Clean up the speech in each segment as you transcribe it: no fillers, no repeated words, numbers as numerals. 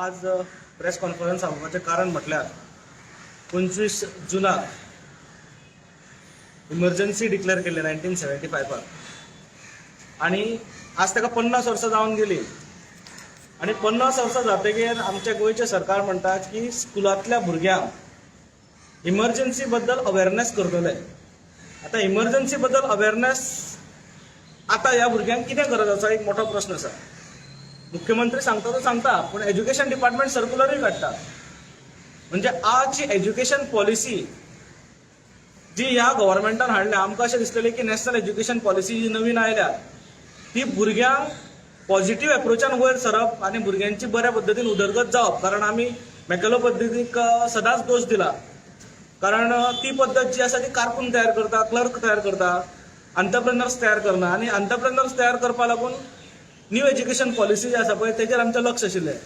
आज press conference आपोवपाचें कारण म्हटल्यार 25 जुनाक इमर्जन्सी डिक्लेअर केल्ली 1975 आनी आज ताका 50 वर्सां जावन गेली. आनी 50 वर्सां जातकीर आमच्या गोंयचें सरकार म्हणटा की स्कुलांतल्या भुरग्यांक इमर्जन्सी बद्दल अवेरनेस करतले. आतां इमर्जन्सी बद्दल अवेरनेस आतां ह्या भुरग्यांक कितें गरज आसा, एक मोठो प्रस्न आसा. मुख्यमंत्री सांगता तो सांगता, पूण एज्युकेशन डिपार्टमेंट सर्क्युलरूय काडटा. म्हणजे आज जी एज्युकेशन पॉलिसी जी ह्या गव्हर्मेंटान हाडल्या, आमकां अशें दिसलेलें की नॅशनल एज्युकेशन पॉलिसी जी नवीन आयल्या ती भुरग्यांक पॉझिटिव्ह एप्रोचान वयर सरप आनी भुरग्यांची बऱ्या पद्दतीन उदरगत जावप. कारण आमी मॅकलो पद्दतीक सदांच दोश दिला, कारण ती पद्दत जी आसा ती कारकून तयार करता, क्लर्क तयार करता, अंतरप्रेनर्स तयार करना. आनी अंतरप्रेनर्स तयार करपा लागून न्यू एज्युकेशन पॉलिसी जी आसा पळय, तेजेर आमचें लक्ष आशिल्लें.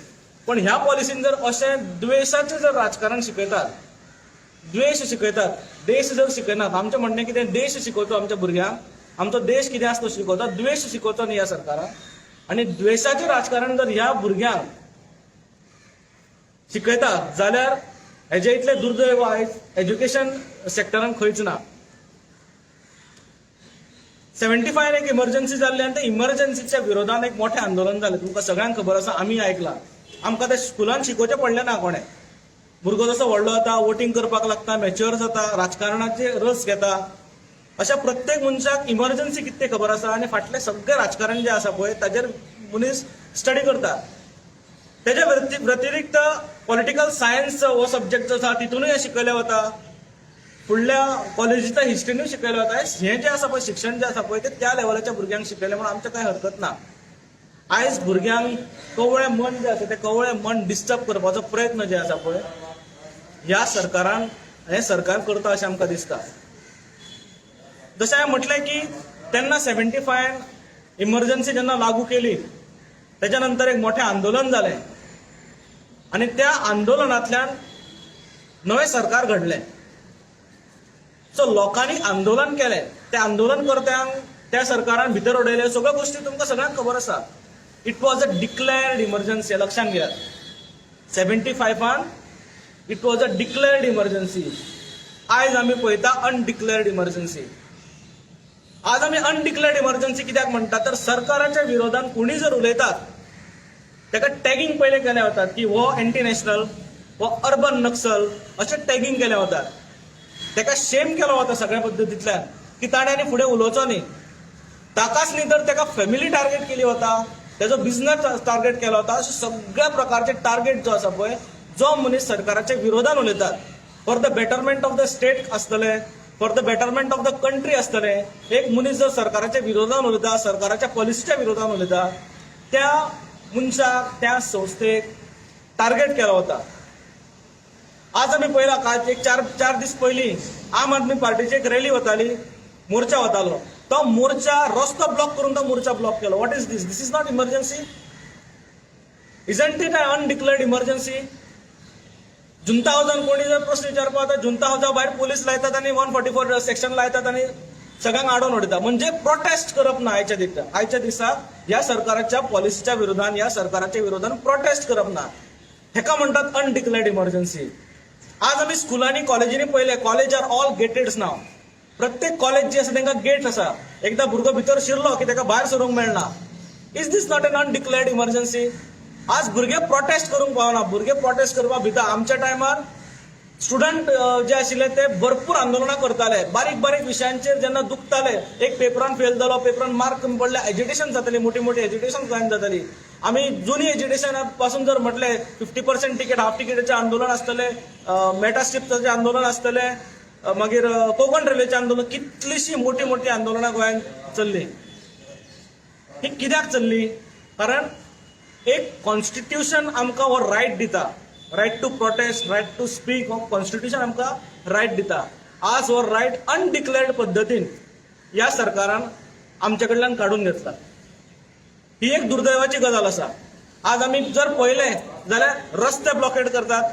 पण ह्या पॉलिसीन जर अशें द्वेशाचें जर राजकारण शिकयतात, द्वेश शिकयतात, देश जर शिकयनात. आमचें म्हणणें कितें? देश शिकोवचो आमच्या भुरग्यांक, आमचो देश कितें आसा तो शिकवता. द्वेश शिकोवचो न्ही ह्या सरकारान. आनी द्वेशाचें राजकारण जर ह्या भुरग्यांक शिकयता जाल्यार हेजे इतलें दुर्दैव आयज एज्युकेशन सेक्टरान खंयच ना. 75 एक इमर्जन्सी जाल्ली आनी त्या इमर्जन्सीच्या विरोधान एक मोठें आंदोलन जालें. तुमकां सगळ्यांक खबर आसा, आमी आयकलां. आमकां तें स्कुलान शिकोवचें पडलें ना कोणें. भुरगो जसो व्हडलो जाता, वोटींग करपाक लागता, मॅच्युअर जाता, राजकारणाचे रस घेता, अशा प्रत्येक मनशाक इमर्जन्सी कितें तें खबर आसा. आनी फाटलें सगळें राजकारण जें आसा पळय, ताजेर मनीस स्टडी करता. तेज्या व्यतिरिक्त पॉलिटिकल सायन्स हो सब्जेक्ट जो आसा, तितूनय हें शिकयलें वता. फुडल्या कॉलेजीच्या हिस्ट्रीनूय शिकयलें वता. हें जें आसा पळय, शिक्षण जें आसा पळय, तें त्या लेवलाच्या भुरग्यांक शिकयलें म्हणून आमचें कांय हरकत ना. आयज भुरग्यांक कवळें मन जें आसा, तें कवळें मन डिस्टर्ब करपाचो प्रयत्न जे आसा पळय, ह्या सरकारान, हें सरकार करता अशें आमकां दिसता. जशें हांवें म्हटलें की तेन्ना 75 इमर्जन्सी जेन्ना लागू केली, तेच्या नंतर एक मोठें आंदोलन जालें आनी त्या आंदोलनांतल्यान नवें सरकार घडलें. सो लोकांनी आंदोलन केलें, त्या आंदोलन करत्यांक त्या सरकारान भितर उडयले. सगळ्यो गोश्टी तुमकां सगळ्यांक खबर आसा. It was a declared emergency. लक्षात घेयात, 75 आन it was a declared emergency. आयज आमी पळयता अनडिक्लेअर्ड इमर्जन्सी. आज आमी अनडिक्लेअर्ड इमर्जन्सी कित्याक म्हणटा, तर सरकाराच्या विरोधान कोणी जर उलयतात, ताका टॅगिंग पयलें केलें वतात की हो एंटी नॅशनल, हो अर्बन नक्सल, अशें टॅगिंग केलें वतात. ताका शेम केलो वता सगळ्या पद्दतींतल्यान की ताणें आनी फुडें उलोवचो न्ही. ताकाच न्ही तर ताका फॅमिली टार्गेट केली वता, तेजो बिझनस टार्गेट केलो वता. अशे सगळ्या प्रकारचे टार्गेट जो आसा पळय, जो मनीस सरकाराच्या विरोधान उलयतात, for the betterment of the state आसतले, for the betterment of the country आसतले, एक मनीस जर सरकाराच्या विरोधान उलयता, सरकाराच्या पॉलिसीच्या विरोधान उलयता, त्या मनशाक, त्या संस्थेक टार्गेट केलो वता. आज आमी पळयला, काल एक चार दीस पयलीं आम आदमी पार्टीची एक रॅली वताली, मोर्चा वतालो. तो मोर्चा रस्तो ब्लॉक करून तो मोर्चा ब्लॉक केलो. What is this? This is not emergency? Isn't it undeclared emergency? जुंता हावजान कोणी जर प्रश्न विचारपा वता, जुंता हावजा भायर पोलीस लायतात आनी 144 सेक्शन लायतात आनी सगळ्यांक आडोवन उडयता. म्हणजे प्रोटेस्ट करप ना. आयच्या दिसा ह्या सरकाराच्या पॉलिसीच्या विरोधान, ह्या सरकाराच्या विरोधान प्रोटेस्ट करप ना. हेका म्हणटात अनडिक्लेअर्ड इमर्जन्सी. आज आमी स्कुलांनी, कॉलेजींनी पळयले, college are all gated now. प्रत्येक कॉलेज जी आसा, तांकां गेट आसा. एकदां भुरगो भितर शिरलो की ताका भायर सरूंक मेळना. Is this not an undeclared emergency? आज भुरगे प्रोटेस्ट करूंक पावना. भुरगे प्रोटेस्ट करपाक भिता. आमच्या टायमार स्टुडंट जे आशिल्ले ते भरपूर आंदोलनां करताले. बारीक बारीक विशयांचेर जेन्ना दुखताले, एक पेपरान फेल जालो, पेपरान मार्क कमी पडले, एजिटेशन जाताली, मोठी मोठी एजिटेशन गोंयांत जाताली. आमी जुनी एजिटेशन पासून जर म्हटलें, 50% तिकेट, हाफ तिकेटीचें आंदोलन आसतलें, मेटास्ट्रिपचें आंदोलन आसतलें, मागीर कोकण रेल्वेचें आंदोलन, कितलीशीं मोठी मोठी आंदोलनां गोंयांत चल्लीं. ही कित्याक चल्ली? कारण एक कॉन्स्टिट्यूशन आमकां हो रायट दिता. Right to protest, right to speak, हो कॉन्स्टिट्यूशन आमकां रायट दिता. आज हो रायट अनडिक्लेअर्ड पद्दतीन ह्या सरकारान आमच्या कडल्यान काडून घेतला. ही एक दुर्दैवाची गजाल आसा. आज आमी जर पळयलें जाल्यार रस्ते ब्लॉकेड करतात,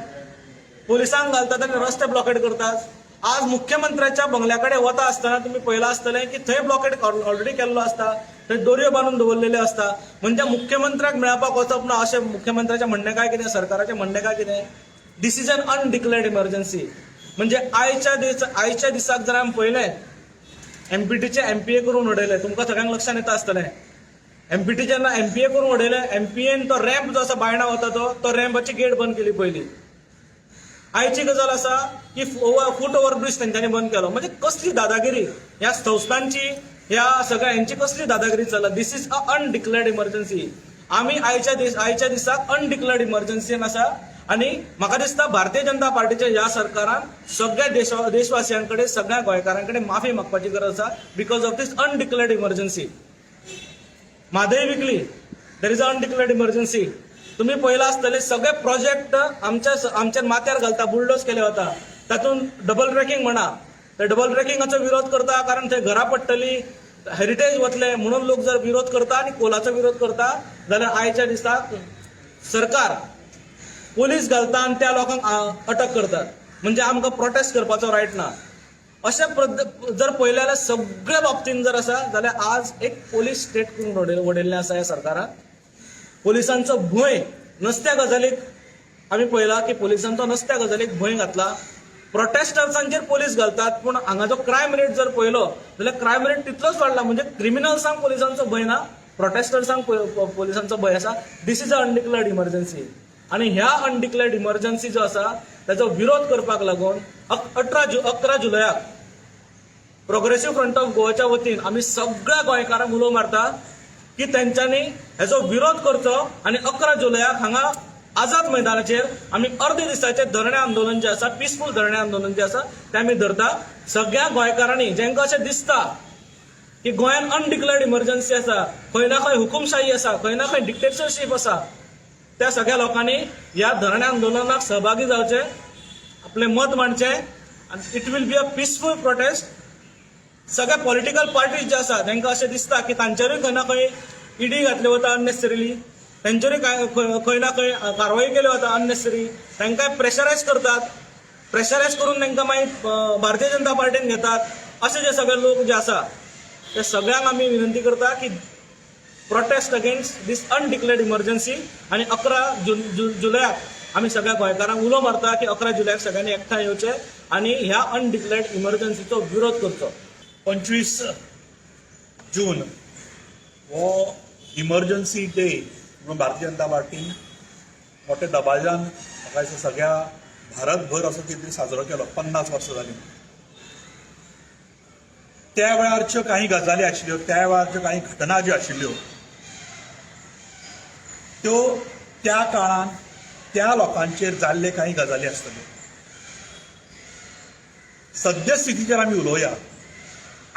पोलिसांक घालतात आनी रस्ते ब्लॉकेड करतात. आज मुख्यमंत्र्याच्या बंगल्या कडेन वता आसतना तुमी पळयलां आसतलें की थंय ब्लॉकेड ऑलरेडी केल्लो आसता, थंय दोरयो बांदून दवरलेल्यो आसता. म्हणजे मुख्यमंत्र्याक मेळपाक वचप ना अशें मुख्यमंत्र्याचें म्हणणें काय कितें, सरकाराचें म्हणणें काय कितें? This is an undeclared emergency. म्हणजे आयच्या दिसाक जर आमी पळयलें, एमपीटीचे एमपीए करून उडयले. तुमकां सगळ्यांक लक्षांत येता आसतलें, एमपीटी जेन्ना एमपीए करून उडयले, एमपीएन तो रॅम्प जो आसा बायणा वता तो रॅम्पाची गेट बंद केली पयली. आयची गजाल आसा की फूट ओव्हर ब्रिज तेंच्यांनी बंद केलो. म्हणजे कसली दादागिरी ह्या संस्थांची, ह्या सगळ्यांची कसली दादागिरी चल्ला. This is a undeclared emergency. आमी आयच्या दिसाक अनडिक्लेअर्ड इमर्जन्सी आसा आनी म्हाका दिसता भारतीय जनता पार्टीच्या ह्या सरकारान सगळ्या देशवासियां कडेन, सगळ्या गोंयकारां कडेन माफी मागपाची गरज आसा because of this undeclared emergency. Mhadei weekly, there is a undeclared emergency. तुम्ही पळयला आसतले, सगळे प्रोजेक्ट आमच्या आमच्या माथ्यार घालता, बुलडोज केले वता. तातूंत डबल ट्रॅकिंग म्हणा, त्या डबल ट्रॅकिंगाचो विरोध करता कारण थंय घरां पडटली, हेरिटेज वतले म्हणून लोक जर विरोध करता आनी कोलाचो विरोध करता जाल्यार आयच्या दिसाक सरकार पोलीस घालता आनी त्या लोकांक अटक करतात. म्हणजे आमकां प्रोटेस्ट करपाचो रायट ना अशें जर पळयलें जाल्यार सगळ्या बाबतींत जर आसा जाल्यार आज एक पोलीस स्टेट करून उडयल्लें आसा ह्या सरकारान. पोलिसांचो भंय नसत्या गजालीक, आमी पळयला की पोलिसांचो नसत्या गजालीक भंय घातला. प्रोटेस्टर्सांचेर पोलीस घालतात, पूण हांगा जो क्रायम रेट जर पळयलो जाल्यार क्रायम रेट तितलोच वाडला. म्हणजे क्रिमिनल्सांक पोलिसांचो भंय ना, प्रोटेस्टर्सांक पोलिसांचो भंय आसा. This is a undeclared emergency. आनी ह्या अनडिक्लेअर्ड इमर्जन्सी जो आसा ताचो विरोध करपाक लागून 11 जुलयाक प्रोग्रेसिव्ह फ्रंट ऑफ गोवाच्या वतीन आमी सगळ्या गोंयकारांक उलो मारता की तेंच्यांनी हेजो विरोध करचो आनी 11 जुलयाक हांगा आझाद मैदानाचेर आमी अर्दे दिसाचें धरणे आंदोलन जें आसा, पिसफूल धरणे आंदोलन जें आसा तें आमी धरता. सगळ्या गोंयकारांनी जेंकां अशें दिसता की गोंयांत अनडिक्लेअर्ड इमर्जन्सी आसा, खंय ना खंय हुकुमशाही आसा, खंय ना खंय डिक्टेटरशीप आसा, त्या सगळ्या लोकांनी ह्या धरणे आंदोलनाक सहभागी जावचे, आपलें मत मांडचें आनी it will be a peaceful protest. सगळ्या पॉलिटिकल पार्टीज जे आसा तांकां अशें दिसता की तांचेरूय खंय ना खंय ईडी घातले वता अननेसेसरीली, तांचेरूय काय खंय ना खंय कारवाई केली वता अननेसेसरी, तांकां प्रेशरायज करतात, प्रेशरायज करून तांकां मागीर भारतीय जनता पार्टीन घेतात, अशे जे सगळे लोक जे आसा ते सगळ्यांक आमी विनंती करता की protest against this undeclared emergency. आनी 11 जुलयाक आमी सगळ्या गोंयकारांक उलो मारता की 11 जुलयाक सगळ्यांनी एकठांय येवचे आनी ह्या अनडिक्लेअर्ड इमर्जन्सीचो विरोध करचो. 25 जून हो इमर्जन्सी डे म्हणून भारतीय जनता पार्टीन मोठ्या दबाज्यान, म्हाका दिसता सगळ्या भारतभर असो कितें तरी साजरो केलो. 50 वर्सां जालीं. त्या वेळारच्यो काही गजाली आशिल्ल्यो, त्या वेळारच्यो काही घटना ज्यो आशिल्ल्यो त्यो त्या काळान त्या लोकांचेर जाल्ले काही गजाली आसतल्यो. सद्यस्थितीचेर आमी उलोवया.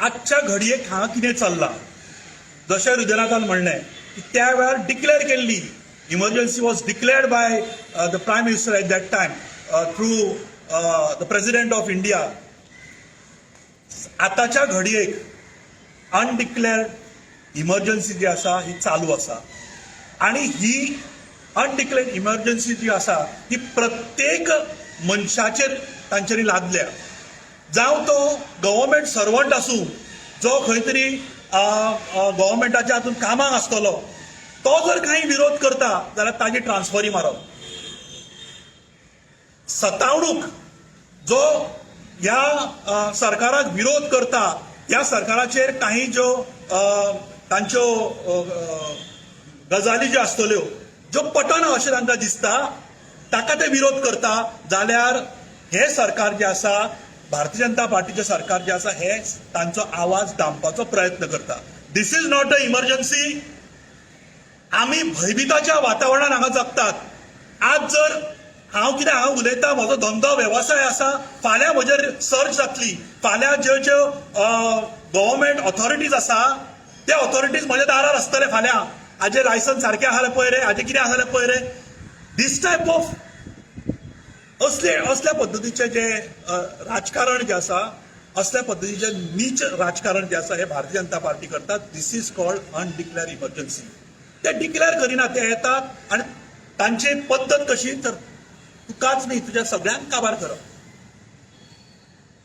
आजच्या घडयेक हांगा कितें चल्लां, जशें हृदयनाथान म्हणलें की त्या वेळार डिक्लेअर केल्ली emergency was declared by the Prime Minister at that time through the President of India. आताच्या घडयेक अनडिक्लेअर्ड इमर्जन्सी जी आसा ही चालू आसा आनी ही अनडिक्लेअर्ड इमर्जन्सी जी आसा ती प्रत्येक मनशाचेर तांच्यांनी लादल्या. जावं तो गव्हर्मेंट सर्वंट आसूं, जो खंय तरी गव्हर्मेंटाच्या हातून कामाक आसतलो, तो जर काही विरोध करता जाल्यार ताजी ट्रान्सफरी मारप, सतावणूक, जो ह्या सरकाराक विरोध करता ह्या सरकाराचेर काही ज्यो तांच्यो अ, अ, गजाली ज्यो आसतल्यो, ज्यो पटना अशें तांकां दिसता, ताका ते विरोध करता जाल्यार हे सरकार जे आसा, भारतीय जनता पार्टीचें सरकार जे आसा, हे तांचो आवाज दामपाचो प्रयत्न करता. This is not a emergency. आमी भंयभिताच्या वातावरणात हांगा जगतात. आज जर हांव कितें हांव उलयता, म्हजो धंदो वेवसाय आसा, फाल्यां म्हजेर सर्च जातली. फाल्यां ज्यो ज्यो गव्हर्मेंट ऑथॉरिटीज आसा ते ऑथॉरिटीज म्हज्या दारार आसतले फाल्यां, हाजें लायसन्स सारकें आसा जाल्यार पळय रे, हाजें कितें आसा जाल्यार पळय रे. This type of असले असल्या पद्दतीचे जे राजकारण जे आसा, असल्या पद्दतीचे नीच राजकारण जे आसा, हे भारतीय जनता पार्टी करतात. This is called undeclared emergency. ते डिक्लेअर करिना, ते येतात आनी तांची पद्दत कशी तर तुकाच न्ही, तुज्या सगळ्यांक काबार करप.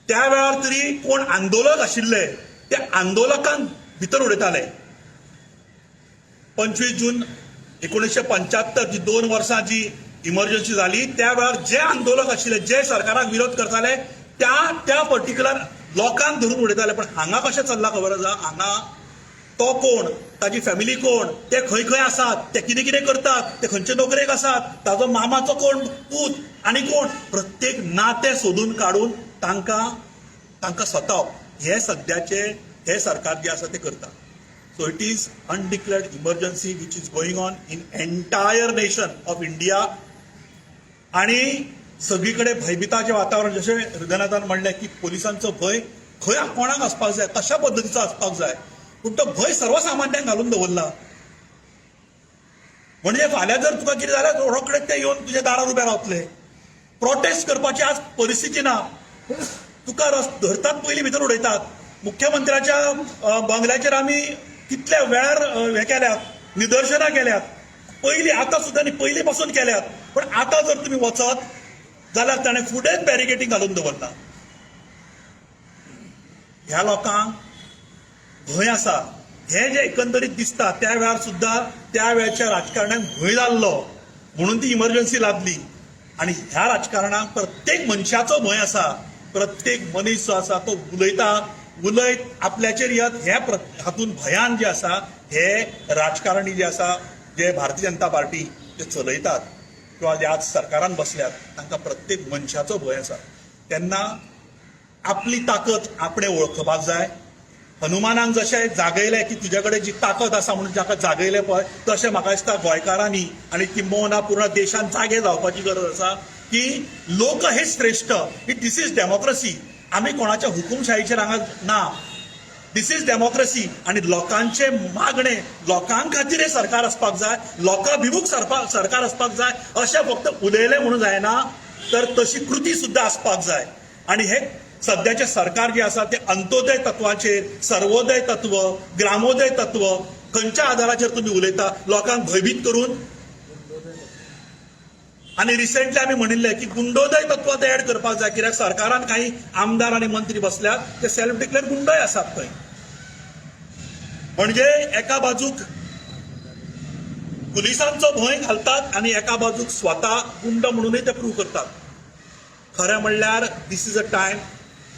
त्या वेळार तरी कोण आंदोलक आशिल्ले त्या आंदोलकांक भितर उडयताले. 25 जून 1975 जी 2 वर्सां जी इमर्जन्सी जाली, त्या वेळार जे आंदोलक आशिल्ले, जे सरकाराक विरोध करताले, त्या त्या पर्टिक्युलर लोकांक धरून उडयताले. पण हांगा कशें चल्लां खबर आसा? हांगा तो कोण, ताजी फॅमिली कोण, ते खंय खंय आसात, ते कितें कितें करतात, ते खंयचे नोकरेक आसात, ताजो मामाचो कोण पूत आनी कोण, प्रत्येक नातें सोदून काडून तांकां तांकां सतावप हे सद्याचे हे सरकार जे आसा ते करता. So it is undeclared emergency which is going on in entire nation of India. आणि सगळी कडेन भयभिताचें वातावरण. जशें हृदयनाथान म्हणलें की पोलिसांचो भंय खंय कोणाक आसपाक जाय, कशा पद्दतीचो आसपाक जाय, पूण तो भंय सर्वसामान्यांक घालून दवरला. म्हणजे फाल्यां जर तुका कितें जाल्यार रोखडेच ते येवन तुज्या दारार उबे रावतले. प्रोटेस्ट करपाची आज परिस्थिती ना. तुका रस धरतात, पयलीं भितर उडयतात. मुख्यमंत्र्याच्या बंगल्याचेर आमी कितल्या वेळार हें केल्यात, निदर्शनां केल्यात पयलीं, आतां सुद्दां न्ही, पयलीं पासून केल्यात. पण आतां जर तुमी वचत जाल्यार ताणें फुडेंच बॅरिकेटींग घालून दवरला. ह्या लोकांक भंय आसा हे जे एकंदरीत दिसता. त्या वेळार सुद्दां त्या वेळच्या राजकारण्यांक भंय जाल्लो म्हणून ती इमर्जन्सी लादली. आणि ह्या राजकारणाक प्रत्येक मनशाचो भंय आसा. प्रत्येक मनीस जो आसा तो उलयता, उलयत आपल्याचेर येत हे हातून भयान जे आसा, हे राजकारणी जे आसा, जे भारतीय जनता पार्टी जे चलयतात किंवा जे आज सरकारान बसल्यात, तांकां प्रत्येक मनशाचो भंय आसा. तेन्ना आपली ताकद आपणे वळखपाक जाय. हनुमानाक जशें जागयलें की तुजे कडेन जी ताकद आसा म्हणून जाका जागयलें पळय, तशें म्हाका दिसता गोंयकारांनी आनी किंबहुना पूर्ण देशान जागे जावपाची गरज आसा की लोक हे श्रेश्ठ. This is democracy. आमी कोणाच्या हुकुमशाहीचेर हांगा ना. This is democracy. आणि लोकांचे मागणे, लोकां खातीर हे सरकार आसपाक जाय, लोकाभिमुख सरकार आसपाक जाय. अशें फक्त उलयलें म्हणून जायना, तर तशी कृती सुद्दां आसपाक जाय. आणि हे सद्याचें सरकार जे आसा ते अंत्योदय तत्वाचेर, सर्वोदय तत्व, ग्रामोदय तत्व खंयच्या आधाराचेर तुमी उलयता? लोकांक भयभीत करून. आणि रिसेंटली आमी म्हणिल्लें की गुंडोदय तत्व ते ऍड करपाक जाय, कित्याक सरकारान काही आमदार आनी मंत्री बसल्यात ते सेल्फ डिक्लेअर गुंडय आसात थंय. म्हणजे एका बाजूक पुलिसांचो भंय घालतात आनी एका बाजूक स्वता गुंड म्हणूनय ते प्रूव्ह करतात. खरें म्हणल्यार this is a time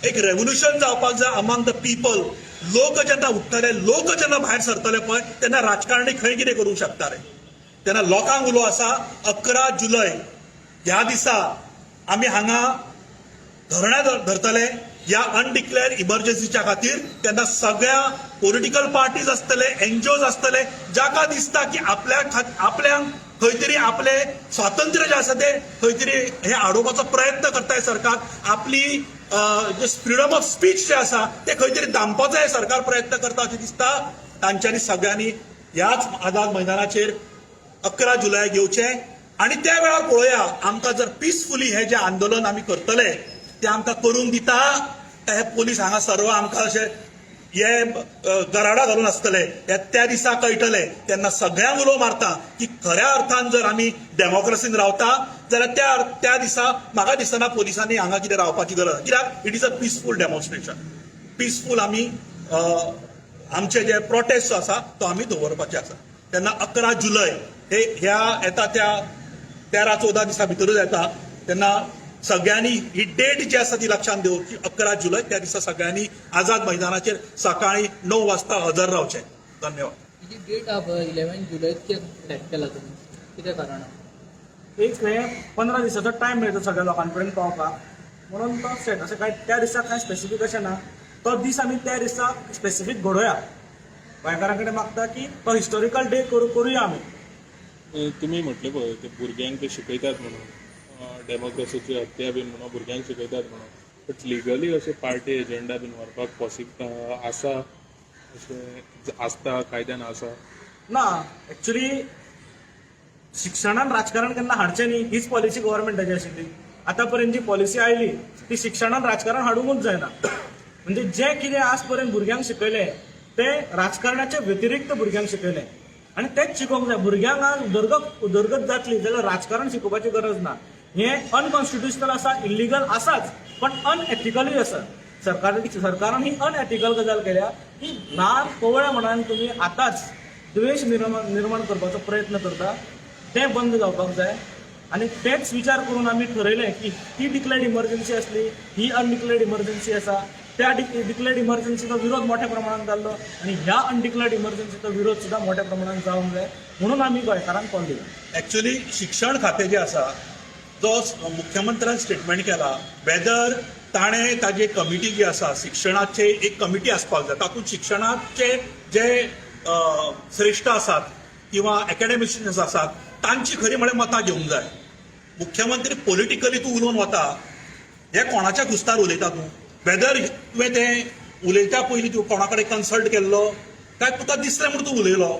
एक रेव्होल्युशन जावपाक जाय अमॉंग the people. लोक जेन्ना उठ्ठले, लोक जेन्ना भायर सरतले पळय, तेन्ना राजकारणी खंय कितें करूंक शकता रे? तेन्ना लोकांक उलो आसा, 11 जुलय ह्या दिसा आमी हांगा धरणां धरतले ह्या अनडिक्लेअर इमर्जन्सीच्या खातीर. तेन्ना सगळ्या पॉलिटिकल पार्टीज आसतले, एनजीओज आसतले, जाका दिसता की आपल्या आपल्याक खंय तरी आपले स्वातंत्र्य जें आसा ते खंय तरी हे आडोवपाचो प्रयत्न करताय सरकार, आपली जे फ्रिडम ऑफ स्पीच जे आसा ते खंय तरी दामपाचो हे सरकार प्रयत्न करता अशें दिसता, तांच्यांनी सगळ्यांनी ह्याच आझाद मैदानाचेर 11 जुलयाक येवचें. आणि त्या वेळार पळोवया, आमकां जर पिसफुली हे जे आंदोलन आमी करतले ते आमकां करूंक दिता काय हे पोलीस हांगा सर्व आमकां अशे हे गराडा घालून आसतले, हे त्या दिसा कळटले. तेन्ना सगळ्यांक उलो मारता की खऱ्या अर्थान जर आमी डेमोक्रेसीन रावता जाल्यार त्या त्या दिसा म्हाका दिसना पोलिसांनी हांगा कितें रावपाची गरज आसा. कित्याक it is a peaceful demonstration. Peaceful आमी आमचे जे प्रोटेस्ट जो आसा तो आमी दवरपाचे आसा. तेन्ना 11 जुलय हे ह्या येता त्या 13-14 दिसां भितरूच येता. तेन्ना सगळ्यांनी ही डेट जी आसा ती लक्षांत दवरची. 11 जुलय त्या दिसा सगळ्यांनी आझाद मैदानाचेर सकाळी 9 वाजता हजर रावचें. धन्यवाद. ही डेट आहा पळय, 11 जुलय, कित्याक सिलेक्ट केला तुमी, कितें कारण आहा? एक हे 15 दिसाचो टायम मेळटा सगळ्या लोकां कडेन पावपाक म्हणून तो सेट. अशें काय त्या दिसा कांय स्पेसिफीक अशें ना. तो दीस आमी त्या दिसा स्पेसिफीक घडोवया. गोंयकारां कडेन मागता की तो हिस्टोरिकल डे करूया आमी. तुमी म्हटलें पळय ते भुरग्यांक ते शिकयतात म्हणून, डेमोक्रेसीची हत्या बीन म्हणून भुरग्यांक शिकयतात म्हणून, बट लिगली अशें पार्टी एजेंडा बीन व्हरपाक पॉसिबल आसा अशें आसता, कायद्यान आसा? ना, एक्चुली शिक्षणान राजकारण केन्ना हाडचें न्ही हीच पॉलिसी गव्हर्मेंटाची आशिल्ली. आतां पर्यंत जी पॉलिसी आयली ती शिक्षणान राजकारण हाडूंकूच जायना. म्हणजे जें कितें आज पर्यंत भुरग्यांक शिकयलें तें राजकारणाच्या व्यतिरिक्त भुरग्यांक शिकयलें आनी तेंच शिकोवंक जाय भुरग्यांक. आज उदरगत उदरगत जातली जाल्यार राजकारण शिकोवपाची गरज ना. हें अनकॉन्स्टिट्युशनल आसा, इलिगल आसाच, पण अनएथिकलूय आसा. सरकारान ही अनएथिकल गजाल केल्या की ल्हान कोवळ्या मनान तुमी आतांच द्वेश निर्माण करपाचो प्रयत्न करता, तें बंद जावपाक जाय. आनी तेच विचार करून आमी ठरयलें की ती डिक्लेर्ड इमर्जन्सी आसली, ही अनडिक्लेर्ड इमर्जन्सी आसा. त्या डिक्लेर्ड इमर्जन्सीचो विरोध मोठ्या प्रमाणात जाल्लो आनी ह्या अनडिक्लेर्ड इमर्जन्सीचो विरोध सुद्दां मोठ्या प्रमाणात जावंक जाय म्हणून आमी गोंयकारांक कॉल दिला. एक्चुअली शिक्षण खातें जें आसा, जो मुख्यमंत्र्यान स्टेटमेंट केला, वेदर ताणें ताजी कमिटी जी आसा, शिक्षणाचे एक कमिटी आसपाक जाय, तातूंत शिक्षणाचे जे श्रेश्ठ आसात किंवा एकॅडमिशियन्स आसात तांची खरी म्हळ्यार मतां घेवंक जाय. मुख्यमंत्री पॉलिटिकली तूं उलोवन वता, हे कोणाच्या खुस्तार उलयता तूं? वेदर तुवें तें उलयता पयलीं तूं कोणा कडेन कन्सल्ट केल्लो काय तुका दिसलें म्हूण तूं उलयलो?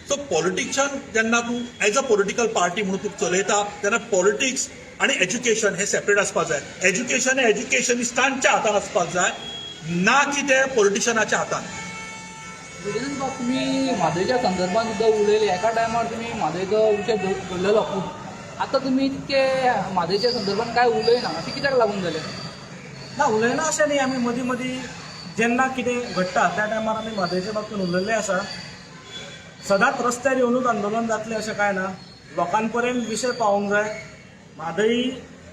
सो पॉलिटिशियन जेन्ना तूं एज अ पॉलिटिकल पार्टी म्हणून तूं चलयता तेन्ना पॉलिटिक्स आनी एज्युकेशन हे सेपरेट आसपाक जाय. एज्युकेशन हे एज्युकेशनिस्टांच्या हातान आसपाक जाय, ना की ते पॉलिटिशियनाच्या हातान. गजानन बाब, तुमी म्हादयच्या संदर्भात सुद्दां उलयले. एका टायमार तुमी म्हादयचो विशय धरलेलो खूब. आतां तुमी तितके म्हादयच्या संदर्भात कांय उलयना, अशें कित्याक लागून जालें? ना, उलयना अशें न्ही. आमी मदीं मदीं जेन्ना कितें घडटा त्या टायमार आमी म्हादयच्या बाबतीन उलयल्ले आसा. सदांच रस्त्यार येवनूच आंदोलन जातलें अशें कांय ना. लोकां पर्यंत विशय पावोवंक जाय. म्हादय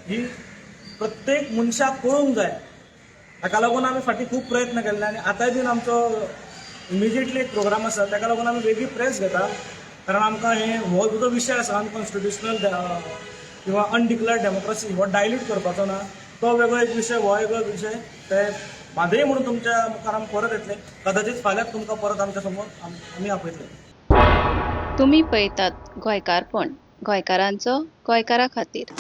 ही प्रत्येक मनशाक कळूंक जाय. हाका लागून आमी फाटीं खूब प्रयत्न केल्ले आनी आतांय बीन आमचो इमिजिएटली एक प्रोग्राम आसा, ताका लागून आमी वेगळी प्रेस घेता, कारण आमकां हे हो जो विशय आसा अनकॉन्स्टिट्युशनल किंवा अनडिक्लेर्ड डेमोक्रेसी हो डायल्यूट करपाचो ना. तो वेगळो एक विशय, हो वेगळो विशय. ते म्हादय म्हणून तुमच्या मुखार आमी परत येतले. कदाचित फाल्यांच तुमकां परत आमच्या समोर आमी आपयतले. तुमी पळयतात गोंयकारपण, गोंयकारांचो गोंयकारा खातीर.